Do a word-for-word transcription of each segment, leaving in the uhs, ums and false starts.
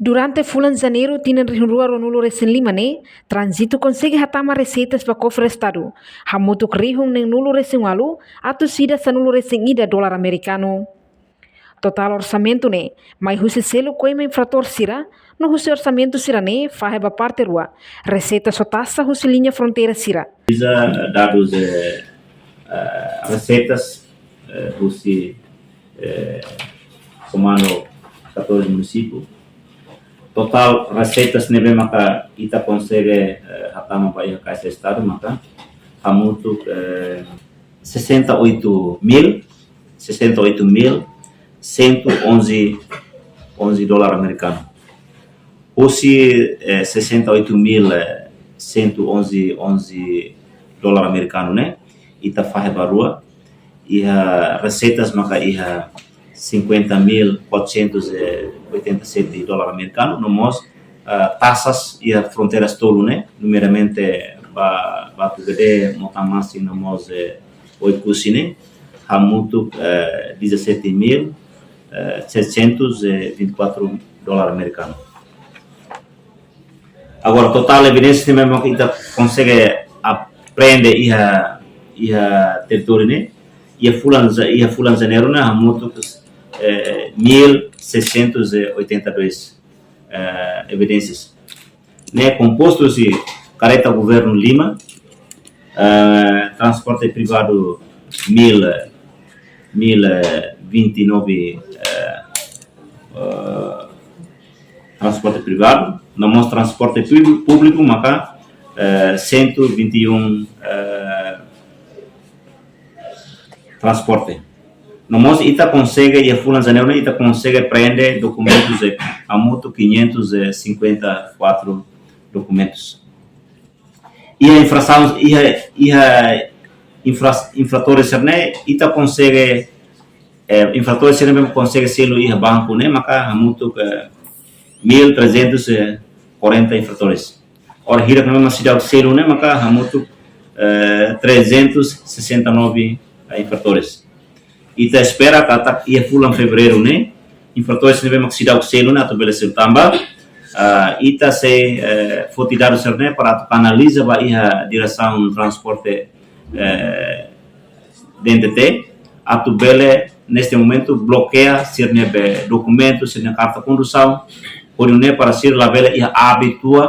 Durante fulan Janeiru tinan rihun rua ruanulu resin lima ne'e, Tránzitu konsege hatama reseitas ba kofre Estadu hamutuk rihun neen nulu resin ualu atus ida sanulu resin ida dolar amerikanu. Totál orsamentu ne'e mai husi selu koima infratór sira, no husi orsamentu sira-ne'e fahe ba parte rua, reseitas ho taxa husi liña fronteira sira. Utiliza dadus, eh, eh, reseitas, eh, husi, eh, Komandu katorze Munisípiu. Totál reseitas ne'ebé maka ita konsege, eh, hatama ba iha Kaixa Estadu maka hamutuk, eh, sessenta e oito mil, sessenta e oito mil cento e onze, onze dolar americano. Husi, eh, sessenta e oito mil, eh, cento e onze, onze dolar americano ne'e, ita fahe ba rua, iha reseitas maka iha cinquenta mil quatrocentos e oitenta e sete dolar americano, no mós, ah, taxas iha fronteiras tolu ne'e, numeiramente ba, ba Batugade, Motamassi, no mós, eh, Oekusi ne'e, hamutuk, eh, dezassete mil, eh, setecentos e vinte e quatro dolar americano. Agora, totál evidénsia ne'ebé maka ita konsege apreende iha, iha territóriu ne'e, iha fulan Ja-, iha fulan Janeiru ne'e hamutuk, eh, mil seiscentos e oitenta e dois, eh, evidénsias. Ne'e kompostu husi karreta governu lima, eh, transporte privadu mil, mil, eh, vinte e nove, eh, eh, transporte privadu, no mós transporte públiku, públiku maka, eh, cento e vinte e um, eh, transporte. No mós ita konsege, iha fulan Janeiru ne'e ita konsege apreende dokumentus, eh, hamutuk quinhentos e cinquenta e quatro dokumentus. Iha infrasaun, iha, iha infra-, infratores sira-ne'e, ita konsege, eh, infratores sira-ne'e konsege selu iha banku ne'e, maka hamutuk, eh, mil trezentos e quarenta infratores. Ora hirak ne'ebé mak seidauk selu ne'e, maka hamutuk, eh, trezentos e sessenta e nove, eh, infratores. Ita espera katak iha fulan Fevereiru ne'e, infratores ne'ebé mak seidauk selu ne'e atu bele selu tanba, ah, ita sei, eh, foti dadus sira-ne'e para atu kanaliza ba iha diresaun transporte, eh, D N T T, atu bele, neste momentu, blokeia sira-nia be dokumentu, sira-nia karta kondusaun, hodi nune'e para sira labele iha hábitu,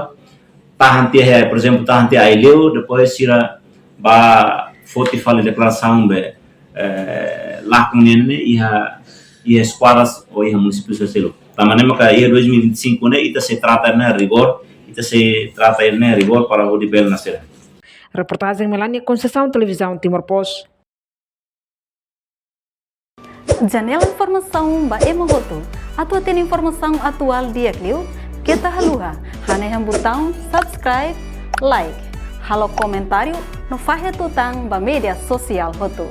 tahan tiha, por ezemplu, tahan tiha Aileu, depois sira bá foti fali deklarasaun be, eh, lakon nian ne'e iha, iha eskuadras ou iha munisípiu sira seluk. Tanba ne'e maka iha dois mil e vinte e cinco ne'e, ita sei trata ne'e rigór, ita sei trata ne'e rigór para hodi bele nasere. Reportajen Melania Conceição, Televizaun Timor Post. Janela informasaun ba ema hotu. Atu hatene informasaun atuál di'ak liu, keta haluha hanehan butaun subscribe, like, halo komentáriu no fahe tutan ba média sosiál hotu.